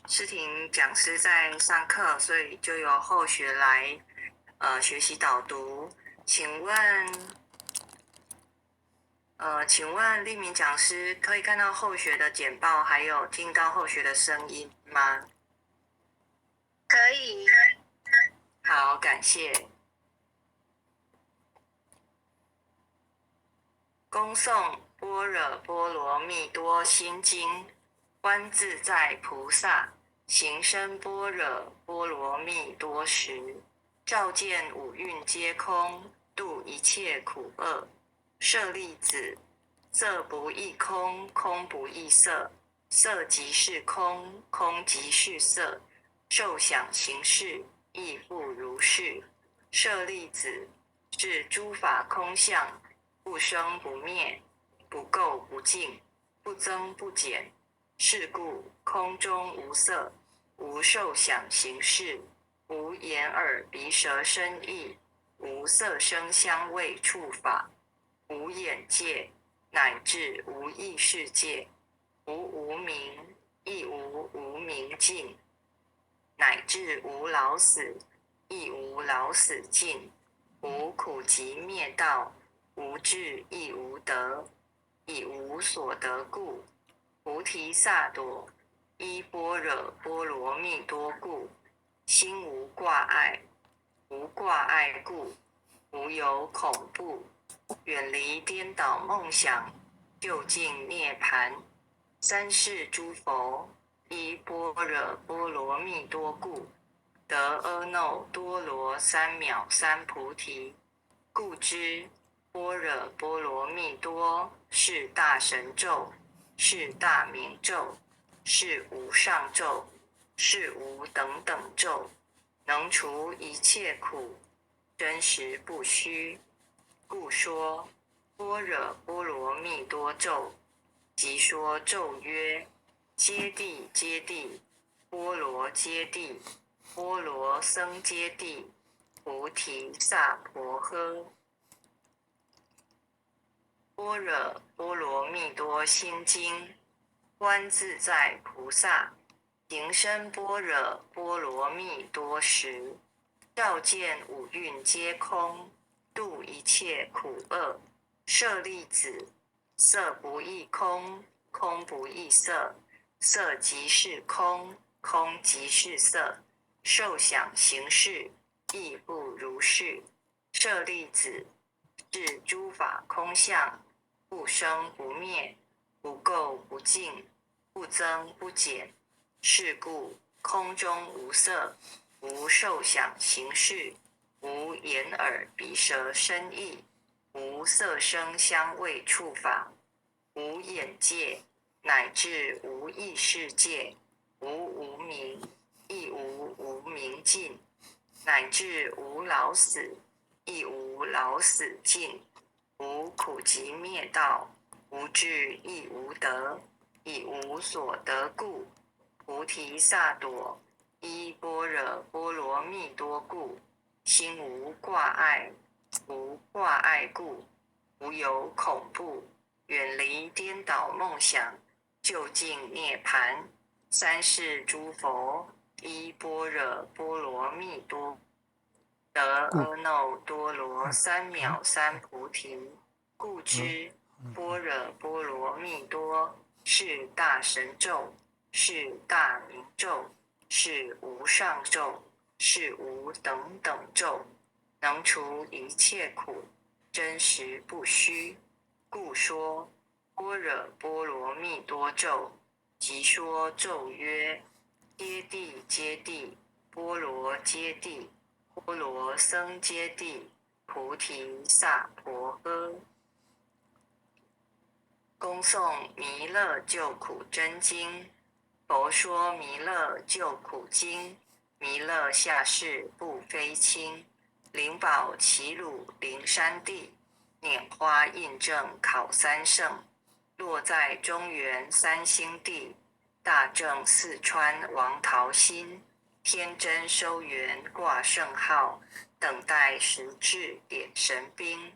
诗婷讲师在上课，所以就由后学来学习导读。请问立明讲师可以看到后学的简报，还有听到后学的声音吗？可以。好，感谢。恭诵《般若波罗蜜多心经》，观自在菩萨行深般若波罗蜜多时，照见五蕴皆空，度一切苦厄。舍利子，色不异空，空不异色，色即是空，空即是色，受想行识亦复如是。舍利子，是诸法空相，不生不灭，不垢不净，不增不减。是故空中无色，无受想行识，无眼耳鼻舌身意，无色声香味触法，无眼界，乃至无意识界，无无明，亦无无明尽，乃至无老死，亦无老死尽，无苦集灭道，无智亦无得，以无所得故，菩提萨埵依般若波罗蜜多故，心无挂碍，无挂碍故，无有恐怖，远离颠倒梦想，究竟涅槃。三世诸佛依般若波罗蜜多故，得阿耨多罗三藐三菩提。故知般若波罗蜜多是大神咒，是大明咒，是无上咒，是无等等咒，能除一切苦，真实不虚。故说般若波罗蜜多咒，即说咒曰：揭谛揭谛，波罗揭谛，波罗僧揭谛，菩提萨婆诃。般若波罗蜜多心经，观自在菩萨行深般若波罗蜜多时，照见五蕴皆空，度一切苦厄。舍利子，色不异空，空不异色，色即是空，空即是色，受想行识亦复如是。舍利子，是诸法空相，不生不灭，不垢不净，不增不减。是故空中无色，无受想行识，无眼耳鼻舌身意，无色声香味触法，无眼界，乃至无意识界，无无明，亦无无明尽，乃至无老死，亦无老死尽，无苦集灭道，无智亦无得，以无所得故，菩提萨埵依般若波罗蜜多故，心无挂碍，无挂碍故，无有恐怖，远离颠倒梦想，究竟涅槃。三世诸佛依般若波罗蜜多，得阿耨多罗三藐三菩提。故知般若波罗蜜多是大神咒，是大明咒，是无上咒，是无等等咒，能除一切苦，真实不虚。故说般若波罗蜜多咒，即说咒曰：揭谛揭谛，波罗揭谛，波罗僧揭谛，菩提萨婆诃。恭诵弥勒救苦真经，佛说弥勒救苦经，弥勒下世不非轻，灵宝齐鲁灵山地，拈花印证考三圣，落在中原三星地，大正四川王桃心，天真收圆挂圣号，等待时至点神兵，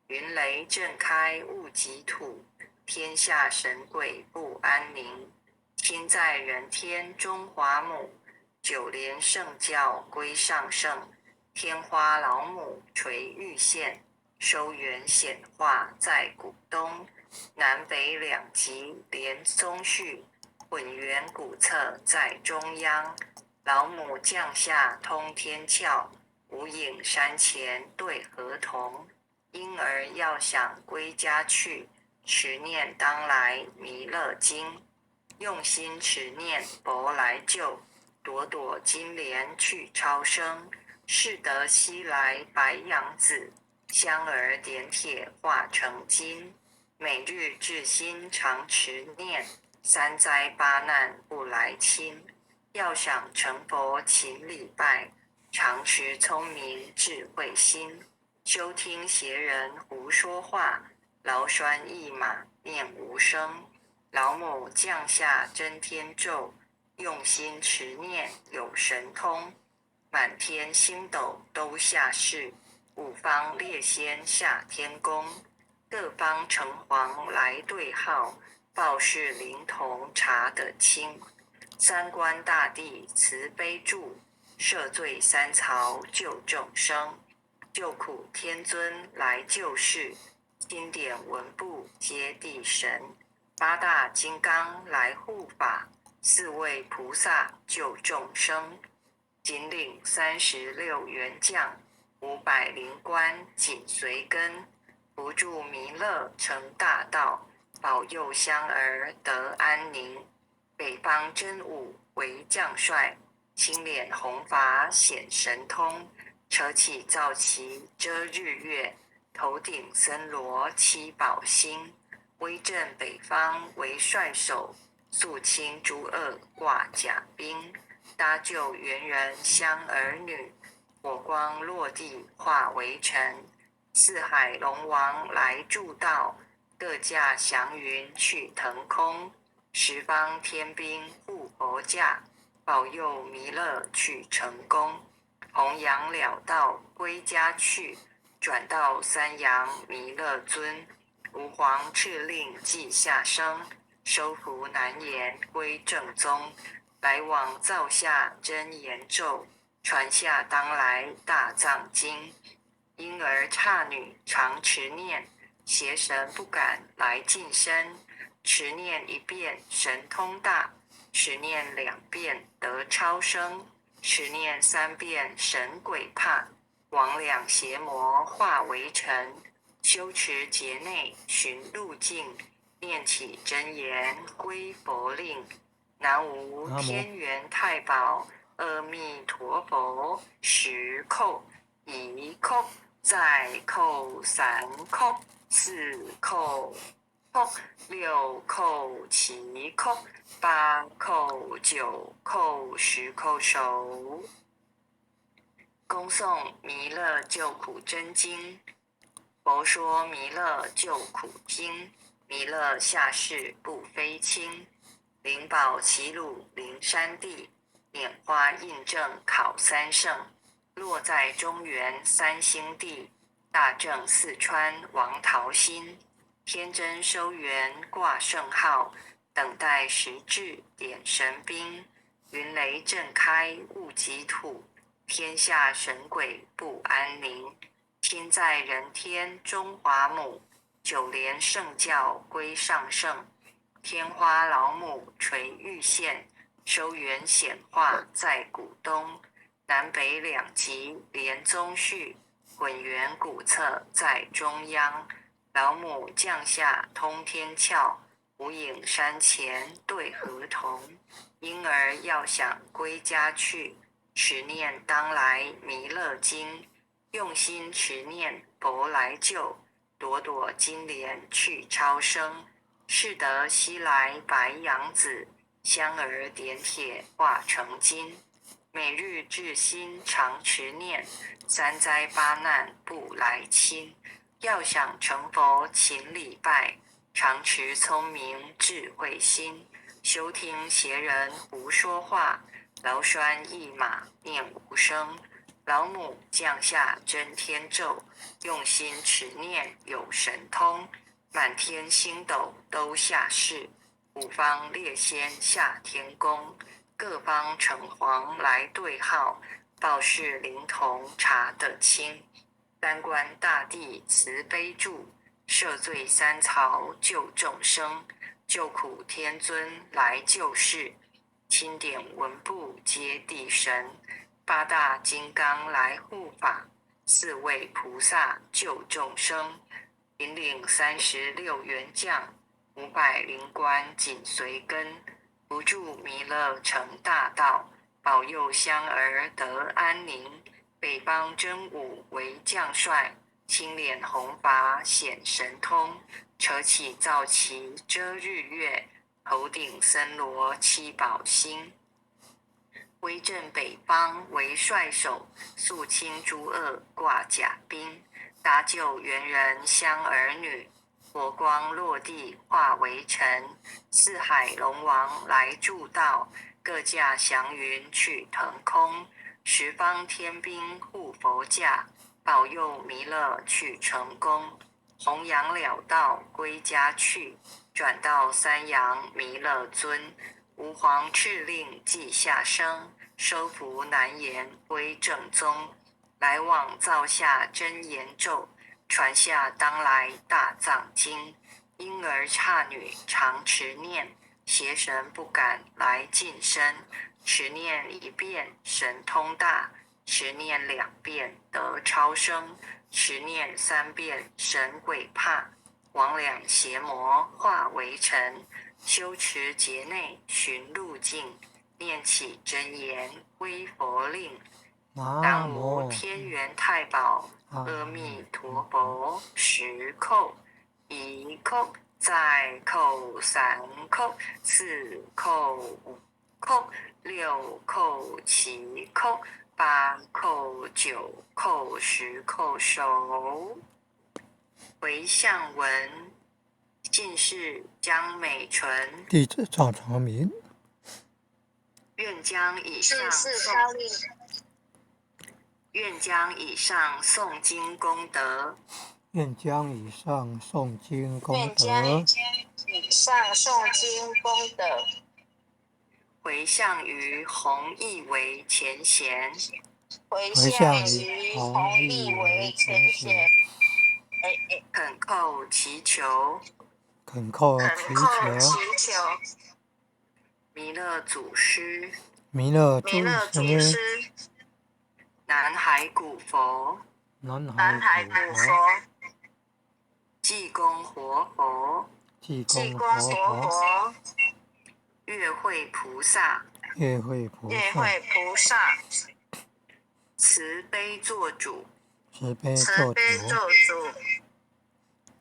云雷震开戊己土，天下神鬼不安宁。亲在人天中华母，九莲圣教归上圣，天花老母垂玉线，收圆显化在古东，南北两极连宗序，混元古册在中央，老母降下通天窍，无影山前对河童，婴儿要想归家去，持念当来弥勒经，用心持念佛来救，朵朵金莲去超生，是得西来白羊子，香儿点铁化成金，每日至心常持念，三灾八难不来侵。要想成佛勤礼拜，常持聪明智慧心，休听邪人胡说话，劳栓一马念无声。老母降下真天咒，用心持念有神通，满天星斗都下世，五方列仙下天宫，各方城隍来对号，报事灵童查得清。三官大帝慈悲助，赦罪三曹救众生，救苦天尊来救世，钦点文部接地神，八大金刚来护法，四位菩萨救众生，紧领36员将，500灵官紧随跟，扶助弥勒成大道，保佑香儿得安宁。北方真武为将帅，青脸红发显神通，扯起皂旗遮日月，头顶森罗七宝星，威震北方为帅首，肃清诸恶挂甲兵，搭救猿人香儿女，火光落地化为尘，四海龙王来助道，各驾祥云去腾空。十方天兵护佛驾，保佑弥勒去成功，弘扬了道归家去，转到三阳弥勒尊，吾皇敕令记下生，收服难言归正宗，来往造下真言咒，传下当来大藏经，婴儿刹女常持念，邪神不敢来近身。持念一遍神通大，持念两遍得超生，持念三遍神鬼怕，魍魉邪魔化为尘。修持劫内寻路径，念起真言归佛令。南无天元太保阿弥陀佛。十叩，一叩，再叩三叩，四叩。六叩，七叩，八叩，九叩，十叩首。恭诵弥勒救苦真经。佛说弥勒救苦经，弥勒下世不非轻。灵宝齐鲁灵山地，拈花印证考三圣，落在中原三星地，大正四川王桃心。天真收圆挂圣号，等待时至点神兵。云雷震开戊己土，天下神鬼不安宁。亲在人天中华母，九莲圣教归上圣。天花老母垂玉线，收圆显化在古东。南北两极连宗序，混元古册在中央。老母降下通天窍，无影山前对河童。婴儿要想归家去，持念当来弥勒经，用心持念佛来救，朵朵金莲去超生。是得西来白羊子，香儿点铁化成金。每日至心常持念，三灾八难不来侵。要想成佛勤礼拜，常持聪明智慧心。休听邪人胡说话，劳栓一马念无声。老母降下真天咒，用心持念有神通。满天星斗都下世，五方列仙下天宫。各方城隍来对号，报事灵童查得清。三官大帝慈悲助，赦罪三曹救众生，救苦天尊来救世，钦点文部接地神，八大金刚来护法，四位菩萨救众生，引领36员将，500灵官紧随跟。不住弥勒成大道，保佑香儿得安宁。北方真武为将帅，青脸红发显神通，扯起皂旗遮日月，头顶森罗七宝星。威震北方为帅首，肃清诸恶挂甲兵，搭救猿人香儿女。火光落地化为尘，四海龙王来助道，各驾祥云去腾空。十方天兵护佛驾，保佑弥勒去成功。弘扬了道归家去，转到三阳弥勒尊。吾皇敕令记下生，收服难言归正宗。来往造下真言咒，传下当来大藏经，婴儿刹女常持念，邪神不敢来近身。持念一遍神通大，持念两遍得超生，持念三遍神鬼怕，魍魉邪魔化为尘。修持劫内寻路径，念起真言归佛令。南无天元太保阿弥陀佛，十叩，一叩，再叩，三叩，四叩，五叩，六叩，七叩，八叩，九叩，十叩首。回向文，信士江美纯。弟子赵长明。愿将以上愿将以上诵经功德，愿将以上诵经功愿将以上诵经功德，回向于弘一为前贤，回向于弘一为前贤，恳叩祈求，恳叩祈求，弥勒祖师，弥勒祖师。南海古佛，南海古佛，济公活佛，济公活佛，月慧菩萨，月慧菩萨，慈悲作主，慈悲作主，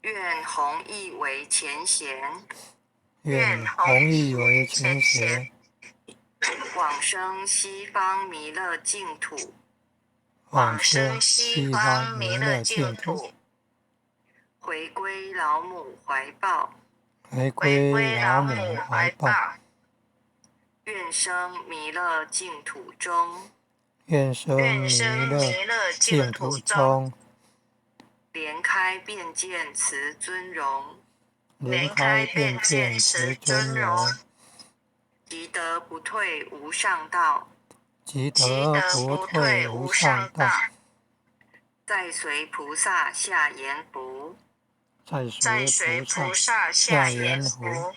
愿弘一为前贤，愿弘一为前贤，往生西方弥勒净土。往生西方弥勒净土，回归老母怀抱，回归老母怀抱，愿生弥勒净土中，愿生弥勒净土中，莲开遍见慈尊容，莲开遍见慈尊容，即得不退无上道。即得不退无上道，再随菩萨下阎浮，再随菩萨下阎浮。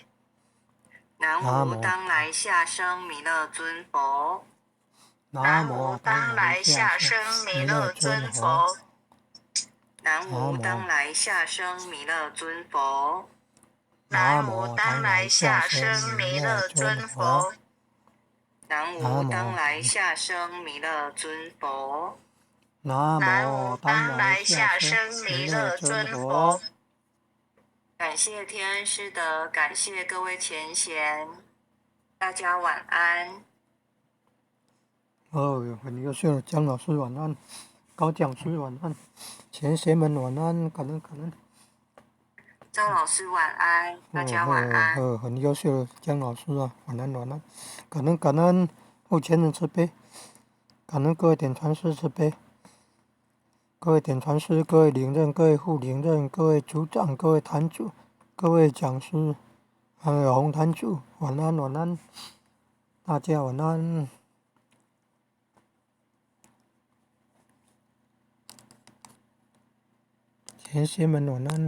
南无当来下生弥勒尊佛，南无当来下生弥勒尊佛，南无当来下生弥勒尊佛，南无当来下生弥勒尊佛。南无当来下生弥勒尊佛。南无当来下生弥勒尊佛。感谢天恩师德，感谢各位前贤，大家晚安。哦，很優秀，江老師晚安，高講師晚安，全學們晚安，感恩感恩。張老師晚安，大家晚安。哦，很優秀，江老師啊，晚安晚安，感恩感恩，護前人慈悲，感恩各位點傳師慈悲，各位點傳師、各位領任、各位副領任、各位組長、各位壇主、各位講師，還有紅壇主，晚安晚安，大家晚安。全學們晚安。